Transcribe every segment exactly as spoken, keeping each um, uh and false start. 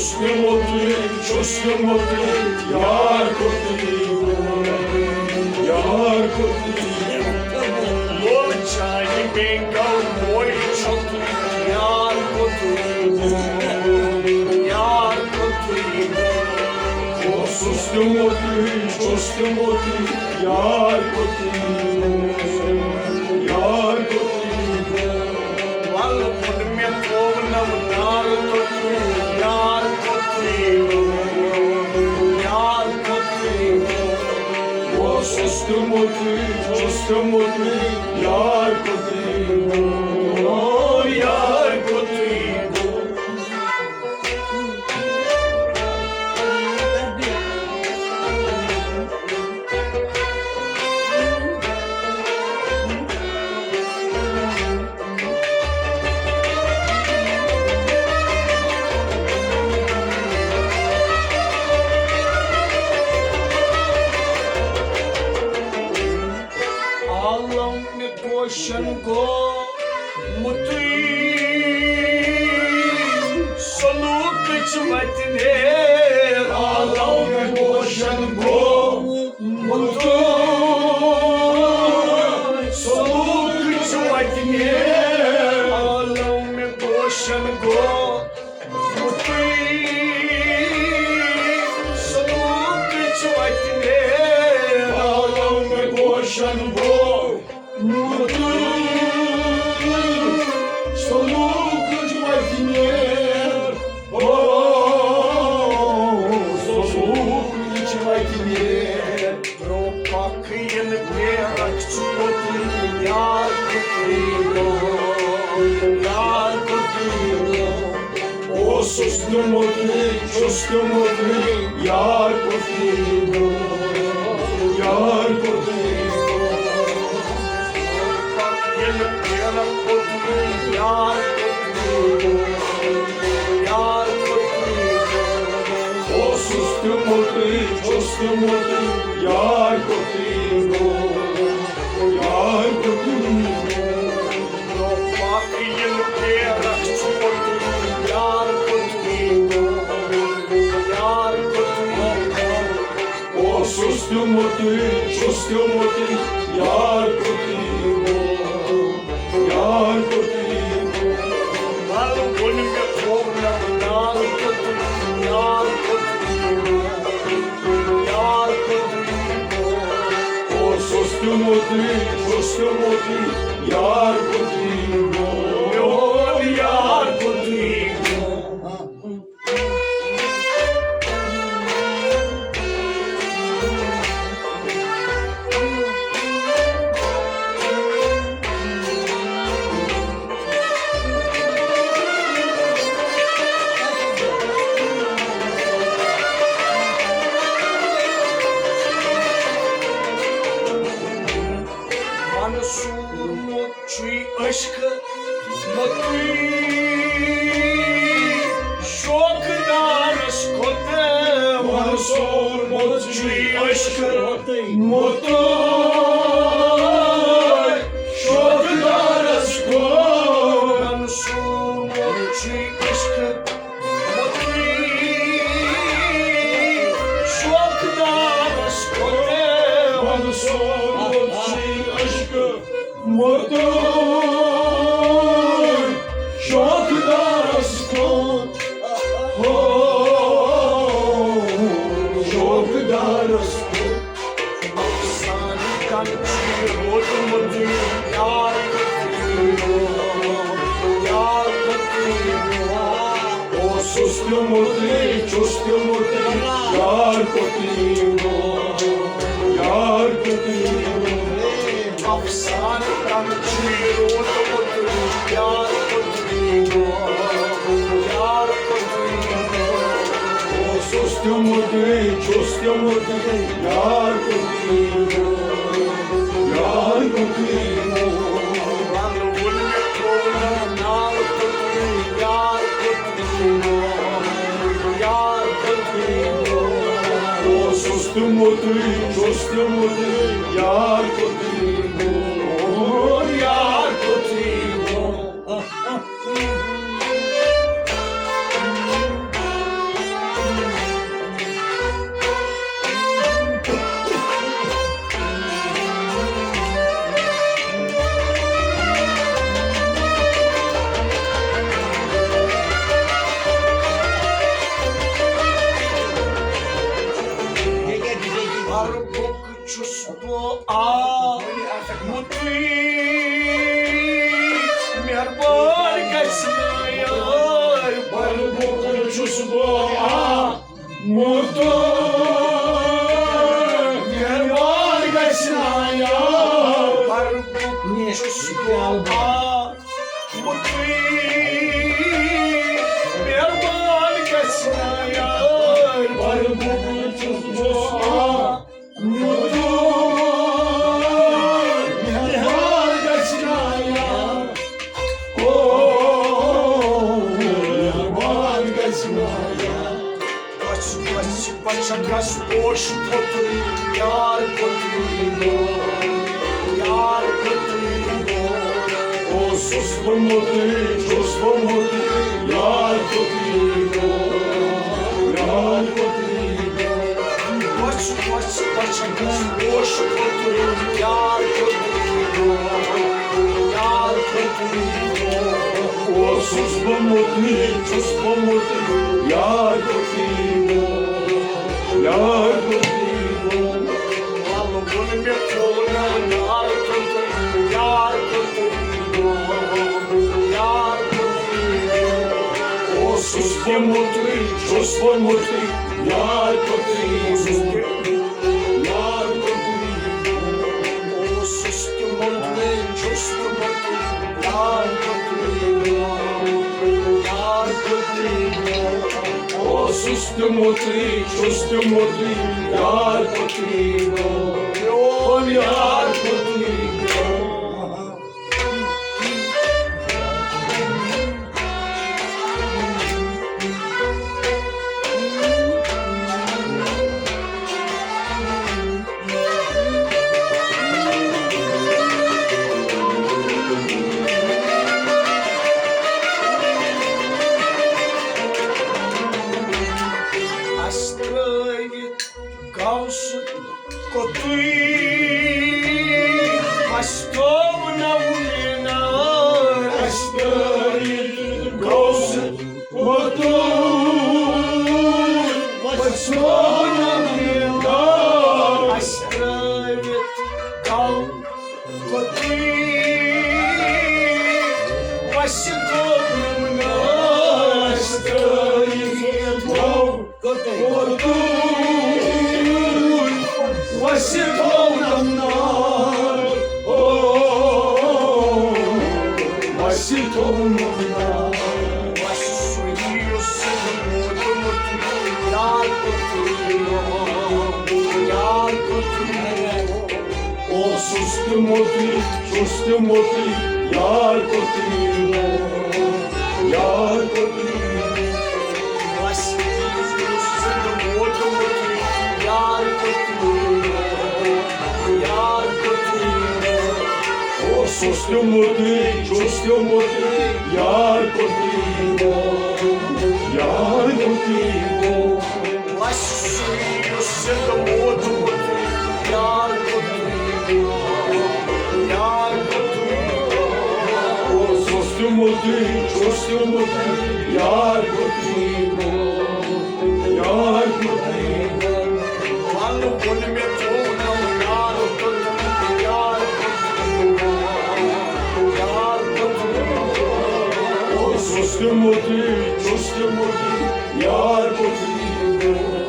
چھُس تہِ موٚتُے، چھُس تہِ موٚتُے، یار کوٚتُے گوٚو، یار کوٚتُے گوٚو۔ لول چانہِ بیٚنہِ گوٚو موے چھوٚتُے، یار کوٚتُے گوٚو، یار کوٚتُے گوٚو۔ اوسُس تہِ موٚتُے، چھُس تہِ موٚتُے، یار کوٚتُے گوٚو، یار کوٚتُے گوٚو۔ وَلہٕ ووٚن مےٚ تھوونم نار توٚتُے، یار کوٚتُے گوٚو، یار کوٚتُے گوٚو۔ اوسُس تہِ موٚتُے، چھُس تہِ موٚتُے، یار کوٚتُے گوٚو، یار کوٚتُے گوٚو۔ عالم گوشن گوٚو مُتٕے، سلوٗکٕچ وتہِ نیر۔ عالم گوشن گوٚو مُتٕے، سلوٗکٕچ وتہِ نیر۔ عالم گوشن گوٚو مُتٕے، سلوٗکٕچ وتہِ نیر۔ عالم گوشن گوٚو مُتٕے، سلوٗکٕچ وتہِ نیر۔ او، سلوٗکٕچ وتہِ نیر۔ درٛوپکھ یِنہٕ بیرکھ چھُ پوٚتُے، یار کوٚتُے گوٚو، یار کوٚتُے گوٚو۔ اوسُس تہِ موٚتُے، چھُس تہِ موٚتُے، یار کوٚتُے گوٚو، یار کوٚتُے گوٚو۔ ییٚلہِ پھیرٕ کوٚتُے، یار کوٚتُے گوٚو، یار کوٚتُے گوٚو۔ اوسُس تہِ موٚتُے، چھُس تہِ موٚتُے، یار کوٚتُے گوٚو، یار کوٚتُے گوٚو۔ پاک ییٚلہِ پھیرکھ چھُ پوٚتُے، یار کوٚتُے گوٚو، یار کوٚتُے گوٚو۔ اوسُس تہِ موٚتُے، چھُس تہِ موٚتُے، یار کوٚتُے گوٚو، یار کوٚتُے گوٚو۔ وَلہٕ ووٚن مےٚ تھوٚو نہٕ نار کوٚتُے، یار کوٚتُے گوٚو، یار کوٚتُے گوٚو۔ اوسُس تہِ موٚتُے، چھُس تہِ موٚتُے، یار کوٚتُے گوٚو، میون یار کوٚتُے گوٚو۔ منصور موٚت چھُے عشقہٕ موٚتُے، شوقہٕ دارس کھوٚت۔ منصور موٚت چھُے عشقہٕ موٚتُے، شوقہٕ دارس کھوٚت۔ منصور موٚت چھُے عشقہٕ موٚتُے، شوقہٕ دارس کھوٚت۔ منصور موٚت چھُے عشقہٕ موٚتُے، شوقہٕ دارس کھوٚت۔ ہو، شوقہٕ دارس کھوٚت۔ افسانہٕ کن چھُ یہِ روٗدمُت یار کوٚتُے گوٚو، یار کوٚتُے گوٚو۔ اوسُس تہِ موٚتُے، چھُس تہِ موٚتُے، یار کوٚتُے گوٚو، یار کوٚتُے گوٚو۔ افسانہٕ کن چھُ یہِ روٗدمُت یار کوٚتُے گوٚو، یار کوٚتُے گوٚو۔ اوسُس تہِ موٚتُے، چھُس تہِ موٚتُے، یار کوٚتُے گوٚو، یار کوٚتُے گوٚو۔ وَلہٕ ووٚن مےٚ تھوٚو نہٕ نار کوٚتُے، یار کوٚتُے گوٚو، یار کوٚتُے گوٚو۔ اوسُس تہِ موٚتُے، چھُس تہِ موٚتُے، یار کوٚتُے گوٚو، یار کوٚتُے گوٚو۔ چھُس بہٕ آمُتُے، مہربان گژھِ نا یار، پربُک چھُس بہٕ آمُتُے، مہربان گژھِ نا یار، پربُک چھُس بہٕ آمُتُے، مہربان گژھِ نا یار، پربُک چھُس بہٕ آمُتُے۔ مہربان گژھِ نا یار۔ او، مہربان گژھِ نا یار۔ بس، بس، بس، بس، پوش پھوٚٹُے، یار پھوٚٹُے، یار پھوٚٹُے۔ اوسُس بہٕ موٚٹُے، چھُس بہٕ موٚٹُے، یار پھوٚٹُے، یار پھوٚٹُے۔ پوش، پوش، پوش، پوش پھوٚٹُے، یار پھوٚٹُے، یار پھوٚٹُے۔ اوسُس بہٕ موٚٹُے، چھُس بہٕ موٚٹُے، یار پھوٚٹُے، یار پھوٚٹُے۔ وَلہٕ ووٚن مےٚ ژوٚل یار پھوٚٹُے، یار پھوٚٹُے، یار پھوٚٹُے۔ اوسُس بہٕ موٚٹُے، چھُس بہٕ موٚٹُے، یار پھوٚٹُے، یار پھوٚٹُے۔ اوسُس تہِ موٚٹُے، چھُس تہِ موٚٹُے، یار پھوٚٹُے، یار پھوٚٹُے۔ اوسُس تہِ موٚٹُے، چھُس تہِ موٚٹُے، یار پھوٚٹُے، میون یار پھوٚٹُے۔ اَسہِ ترٛٲوِتھ گوٚو سُہ کوٚتُے، اَسہِ تھوٚو نہٕ وُمینار۔ اَسہِ ترٛٲوِتھ گوٚو سُہ کوٚتُے، اَسہِ تھوٚو نہٕ وُمینار۔ اَسہِ ترٛٲوِتھ گوٚو کوٚتُے، اَسہِ تھوٚو نہٕ وُمینار۔ اَسہِ ترٛٲوِتھ گوٚو کوٚتُے، وَسہِ تھوٚو نہٕ نار۔ او، وَسہِ تھوٚو نہٕ نار۔ وَسہِ سُہ یُس موٗدمُت یار کوٚتُے، یار کوٚتُے۔ اوسُس تہِ موٚٹُے، چھُس تہِ موٚٹُے، یار کوٚتُے، یار کوٚتُے۔ بس، یُس زِندٕ موٗدمُت، یار کوٚتُے، یار کوٚتُے۔ اوسُس تہِ موٚٹُے، چھُس تہِ موٚٹُے، یار کوٚتُے، یار کوٚتُے۔ بس، یُس زِندٕ موٗدمُت، یار کوٚتُے، یار کوٚتُے۔ اوسُس تہِ موٚٹُے، چھُس تہِ موٚٹُے، یار کوٚتُے، یار کوٚتُے۔ وَلہٕ ووٚن مےٚ ژوٚل یار کوٚتُے، یار کوٚتُے، یار کوٚتُے۔ اوسُس تہِ موٚٹُے، چھُس تہِ موٚٹُے، یار کوٚتُے،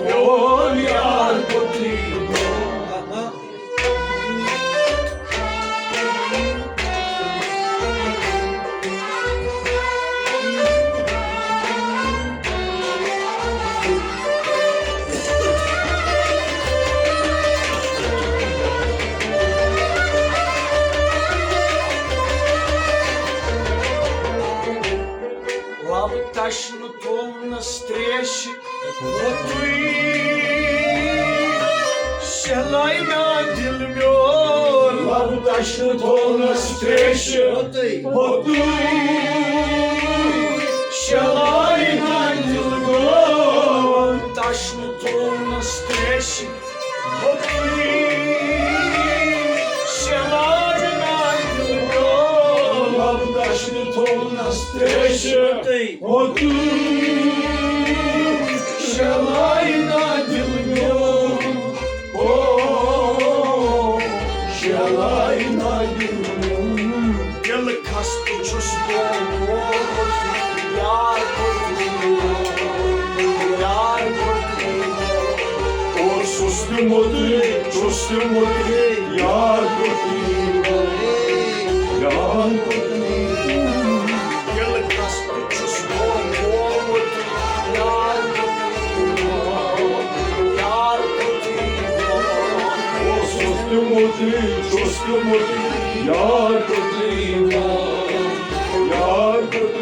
میون یار کوٚتُے۔ لب تشنہٕ تھوونس تریشہِ ووتُے، سہلٲے نا دل میون۔ لب تشنہٕ تھوونس تریشہِ ووتُے، سہلٲے نا دل میون۔ تشنہٕ تھوونس تریشہِ ووتُے، سہلٲے نا دل میون۔ لب تشنہٕ تھوونس تریشہِ ووتُے، سہلٲے نا دل میون۔ او، چھُس بہٕ گوٚمُت یار کوٚت یار کوٚت۔ اوسُس تہِ موٚتُے، چھُس تہِ موٚتُے، یار کوٚت یار کوٚت۔ ییٚلہِ کس تہٕ چھُس بہٕ گوٚمُت یار کوٚت یار کوٚت۔ اوسُس تہِ موٚتُے، چھُس تہِ موٚتُے، یار کوٚت یار کوٚت۔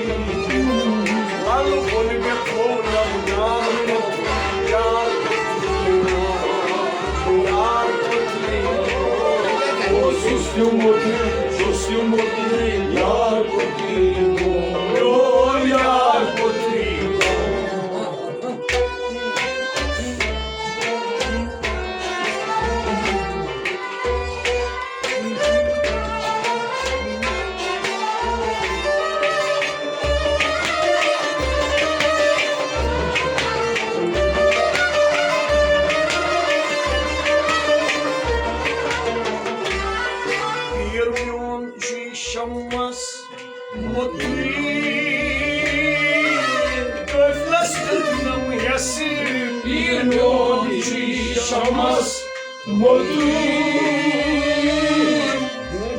لَلہٕ ووٚن مےٚ تھوٚو نہٕ نار کوٚت یار کوٚت۔ یار کوٚت۔ اوسُس تہِ موٚتُے، چھُس تہِ موٚتُے، یار کوٚت۔ میون یار کوٚت۔ پیٖر میون چھُے شمس مُتٕے، قٲفلس دیُتنم یَسہٕ۔ پیٖر میون چھُے شمس مُتٕے،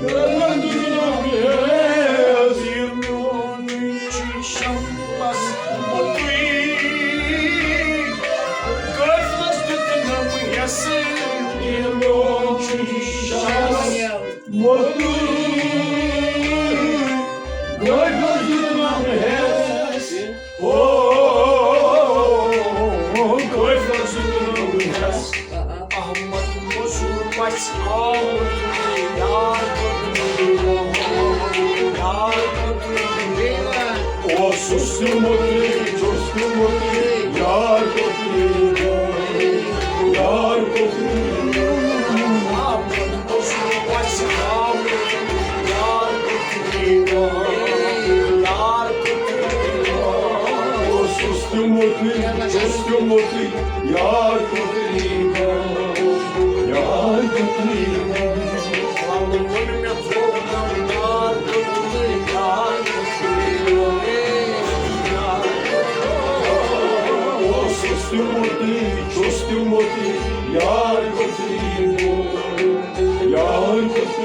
قٲفلس دیُتنم یَسہٕ۔ پیٖر میون چھُے شمس مُتٕے، قٲفلس دیُتنم یَسہٕ۔ پیٖر میون چھُے شمس مُتٕے، قٲفلس دیُتنم یَسہٕ۔ او، قٲفلس دیُتنم یَسہٕ۔ احمد مزور پژھِ آمُت، یار کوٚت، یار کوٚت۔ اوسُس تہِ موٚتُے، چھُس تہِ موٚتُے، یار کوٚت، یار کوٚت۔ احمد مزور پژھِ آمُت، یار کوٚت، یار کوٚت۔ اوسُس تہِ موٚتُے، چھُس تہِ موٚتُے، یار کوٚت یار کوٚت۔ اوسُس تہِ موٚتُے، چھُس تہِ موٚتُے، یار کوٚت یار کوٚت۔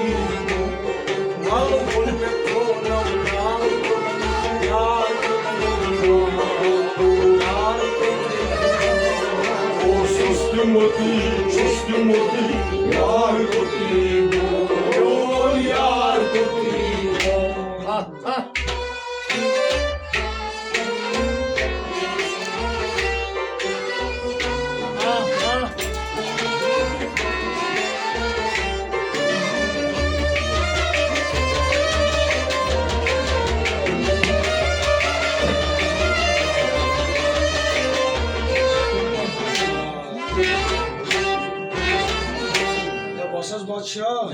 اوسُس تہِ موٚتُے، چھُس تہِ موٚتُے، یار کوٚت یار کوٚت۔ ہے، بس حظ بادشاہ۔